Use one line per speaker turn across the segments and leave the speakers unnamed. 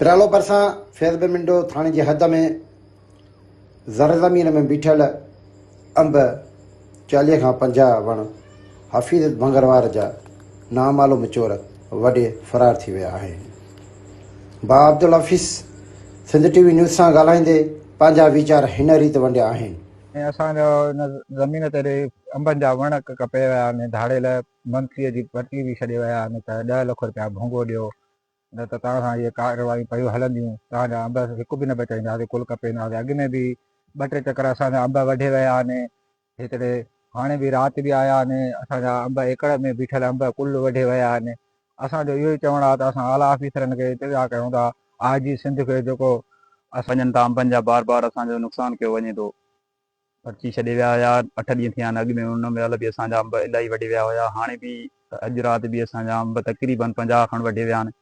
پرالو ڀرسان فيض ٻمنڊو ٿاڻي جي حد ۾ زر زمين ۾ بيٺل انب 40 کان 50 وڻ حفيظ ڀنگروار جا نامعلوم چور وڍي فرار ٿي ويا آهن. ڀاء Abdul Hafeez Sindh T V news سان ڳالهائيندي پنهنجا ويچار هن ريت ونڊيا آهن.
۽ اسان جو ان زمين تي انبن جا وڻ ڪپي ويا آهن، ڌاڙيل منٿليء جي پرچي به ڇڏي ويا آهن ته 10 لک رپيا ڀونگو ڏيو نه ته توهان سان اهي ڪارروايون پيون هلنديون، توهان جا انب هڪ به نه بچائينداسين، ڪل ڪپينداسين. اڳ ۾ به ٻه ٽي چڪر اسان جا انب وڍي ويا آهن، هيتري هاڻي به رات به آيا آهن، اسان جا انب ايڪڙ ۾ بيٺل انب ڪل وڍي ويا آهن. اسان جو اهو ئي چوڻ آهي ته اسان اعليٰ آفيسرن کي التجا ڪيون ٿا، آء جي سنڌ کي جيڪو اسان.
وڃن ٿا انبن جا بار بار اسان جو نقصان ڪيو وڃي ٿو. پرچي ڇڏي ويا هيا اٺ ڏينهن ٿيا آهن اڳ ۾ ان مهل به اسان جا انب الاهي وڍي ويا هيا هاڻي به اڄ رات به اسان جا انب تقريبن 50 کن وڍي ويا آهن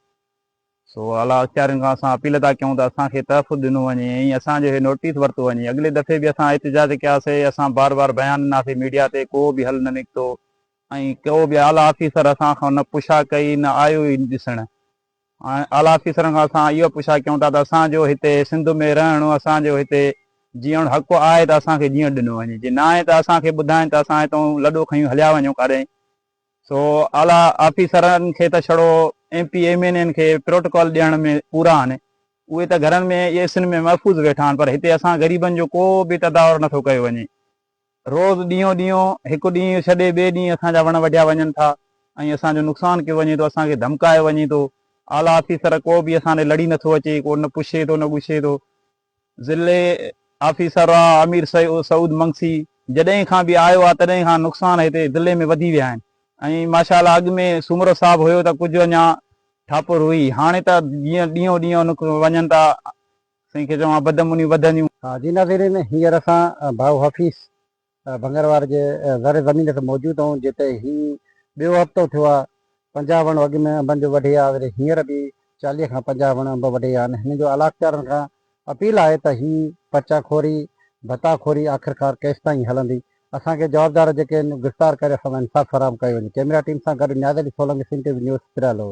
سو اعليٰ اختيارين کان اسان اپيل ٿا ڪيون ته اسان کي تحفظ ڏنو وڃي ۽ اسان جو هي نوٽيس ورتو وڃي اڳلي دفعي به اسان احتجاج ڪياسي اسان بار بار بيان ڏناسي ميڊيا تي ڪو به حل نه نڪتو ۽ ڪو به اعليٰ آفيسر اسان کان نه پڇا ڪئي نه آيو ئي ڏسڻ اعليٰ آفيسرن کان اسان اهو پڇا ڪيون ٿا ته اسان جو هتي سنڌ ۾ رهڻ اسان جو هتي جيئڻ حق آهي ته اسان کي جيئڻ ڏنو وڃي جي ناهي ته اسان کي ٻڌائين ته اسان هتون لڏو کنيون هليا وڃون ڪاڏهين سو اعليٰ آفيسرن کي ته ڇڙو M P M N N کي پروٽوڪول ڏيڻ ۾ پورا آهن اهي ته گهرن ۾ اي سين ۾ محفوظ ويٺا آهن پر هتي اسان غريبن جو ڪو به تدارو نٿو ڪيو وڃي. روز ڏينهون ڏينهون هڪ ڏينهن ڇڏي ٻئي ڏينهن اسان جا وڻ وڍيا وڃن ٿا ۽ اسان جو نقصان ڪيو وڃي ٿو اسان کي ڌمڪايو وڃي ٿو اعليٰ آفيسر ڪو به اسان ڏي لڙي نٿو اچي ڪو نه پڇي ٿو نه ڳڇي ٿو ضلعي آفيسر آ امير سعود منگسي جڏهن کان به آيو آ تڏهن کان نقصان هتي ضلعي ۾ وڌي ويا آهن ۽ ماشاء الله اڳ ۾ سومرو صاحب هيو ته ڪجهه اڃا ٺاپر هئي هاڻي ته جيئن ڏينهون ڏينهن وڃن ٿا سائين کي چوان بدامنيون وڌنديون.
جي ناظرين هينئر اسان ڀائو حفيظ ڀنگروار جي زر زمين تي موجود آهيون جتي هي ٻيو هفتو ٿيو آهي 50 وڻ اڳ ۾ انبن جو وڍي آ وري هينئر به 40 کان 50 وڻ انب وڍي آ آهن هنن جو اعليٰ اختيارن کان اپيل آهي ته هي پرچا خوري ڀتا خوري آخرڪار ڪيستائين هلندي اسان کي جوابدار جيڪي آهن گرفتار ڪري اسان سان انصاف فراهم ڪيو وڃي ڪيميرا ٽيم سان گڏ Niaz Ali Solangi Sindh T V news Piralo.